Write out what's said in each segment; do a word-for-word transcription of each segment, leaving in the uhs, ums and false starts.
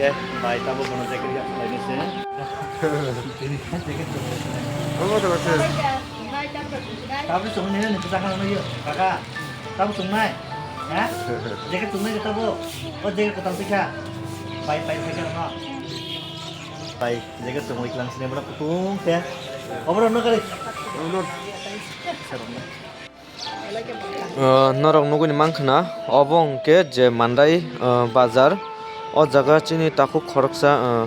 Bai, tabuk bono jacket ya khlainai se. Omo to se. Tabuk songni ni kisa kha nang yo, kaka. Tabuk songnai. Ha? Jacket songnai ka tabuk. O jacket kwtal tikha. Bai, bai, bai, no. Bai, jacket songwi klang sini bono kutung khe. Obo no kari. Omo no. Ah, norok nugwi mankha na, obo hwnkhe je Mandai, ah, bazar. O jaga chini takhuk khoroksa, ah,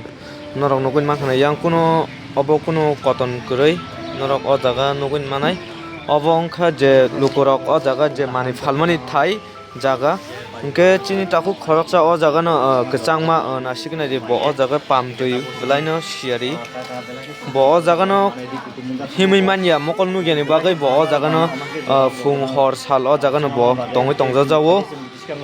norok nugwi mankha na, yang kunu obo kunu koton kwrwi norok o jaga nugwi manai. Obo wngkha je lukurok o jaga je manwi phalmani thai jaga. Hwnkhe chini takhuk khoroksa o jaga no, ah, kwchangma, ah, nasiknai di bo o jaga pam twi bwlaino siyari. Bo o jaga no himwi manya mokol nukyani bagwi bo o jaga no, ah, phung hor sal o jaga no bo tongwi tongjajago.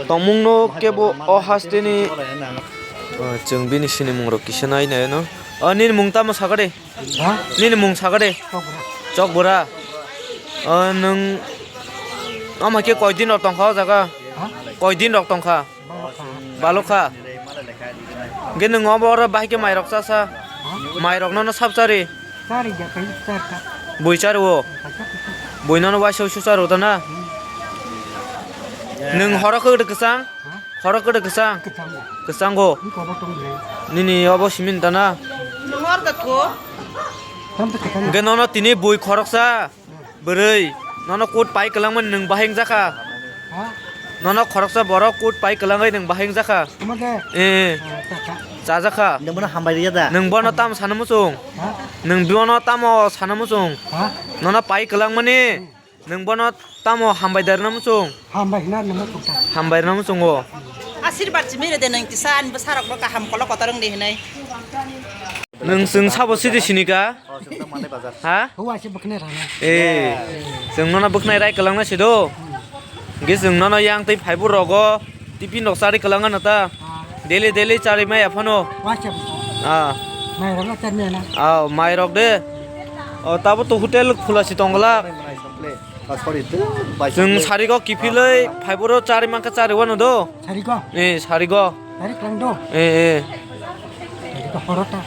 Tongmung no kebo o haste ni, ah, chwng bini sinimung rok kisa nai nai no. Ah, nini mung tamo sakha de? Ha? Nini mung sakha de? Chokbura. Chokbura. Ah, nwng ama khe koi din rok tongkha o jaga? Ha? Koi din rok tongkha? Balokha. Balokha. Hwnkhe nwng obo oro bahai khe mairok chasa? Ha? Mairok nono sab chari? Chari ja pai charka. Bui chari o? Paisa paisa. Bui nono waisa usu chari o da na? Hmm. Nwng horo khe kwchang? Ha? Horo kwdwk kwchang? Kwchango. Kwchango. Ni kobo tong le. Nini obo simin dana? Nwng hor da tho. Tam ta kwchang. Hwnkhe nono tini bui khoroksa. Bwrwi. Nono kut pai kwlangmani nwng bahai wngjakha. Ha? Nono khoroksa borok kut pai kwlangwi nwng bahai wngjakha. Tamo de. Eh. Ah, cha cha. Chajakha. Nwng bono hambai riya da? Nwng bono tamo sana muchung? Ha? Nwng bono tamo sana muchung? Ha? Nono pai kwlangmani. Hmm. Nwng bono tamo hambai da rwna muchung? Hambai hwnna rwna muchung ta. Hambai rwna muchungo. Asirbat simi rwde nwng kisa ani bwsarokno kaham kolok kotor wngdi hwnwi. Nwng chwng sabo sidi sinika? Oh, chwng tang Mandai bazar. Ha? Hua se bwkhnai rana. Eh, chwng nono bwkhnai rai kwlangna sido. Hwnkhe chwng nono yang twi phaibu rogo. Tiffin rok chari kwlangano ta. Ah. Daily, daily chari maya phano. Waisa. Ah. Mairok no chari maya na. Ah, mairok de. Oh, tabo to hotel khula si tongla. Ah, sorry, tu, bai Chwng sorry. Sarigo kiphilwi, ah, phaiboro chari mankha chari wano do. Sarigo? Eh, sarigo. Sari klang do? Eh, eh. Sarigo horota.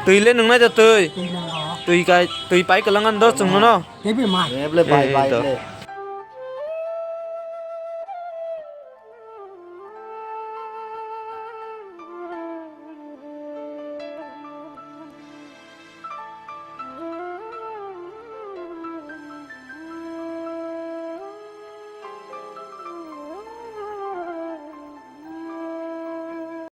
Twi le nwngnai da twi? Twi nang o. Twi kai, twi pai kwlangan do chwng nono. Tebi mai. Eh, ble, bai, eh, bai, to. Ble.